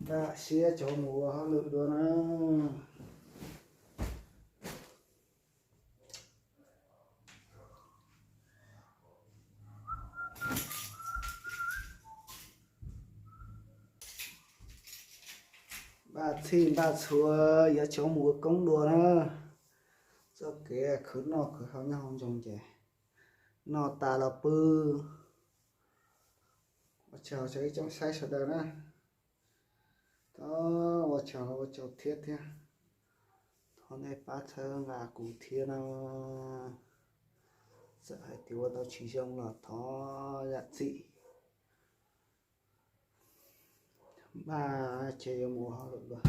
Npaj siab cov mus ua hauj lwm dua na. Npaj txhij npaj txhua, yuav cov mus ua koob dua na. Txoj kev khwv noj khwv haus nyob hauv nroog ces noj tas los pw. Ua tsaug rau ib tsoom saib sawv daws na. Thov ua tsaug ua tsaug thiab thiab. Thov nej pab txhawb nqa kuv thiab na. Txawm hais tias ua tau tsis zoo los thov zam txim. Npaj ces yuav mus ua hauj lwm dua.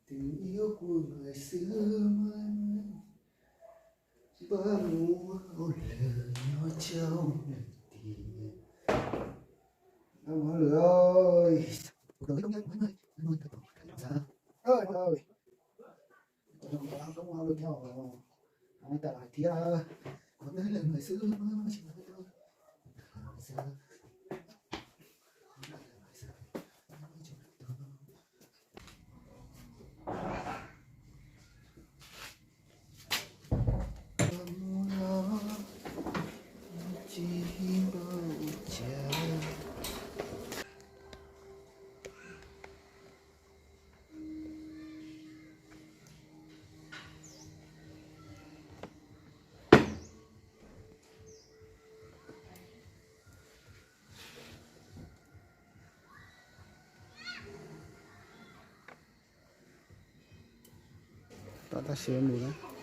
Tình yêu của người xưa mãi mãi bám mua ôn lửa nhớ trong niềm tin. Ông Hán Lửa ơi, cuộc đời không ngắn mãi mãi, anh ơi, thật lòng phải cảm giá. Ơi, ơi. Ông Hán Lửa theo, anh ta lại thiệt. Còn đây là người xưa, chỉ là người xưa. Tom tab sis mus na.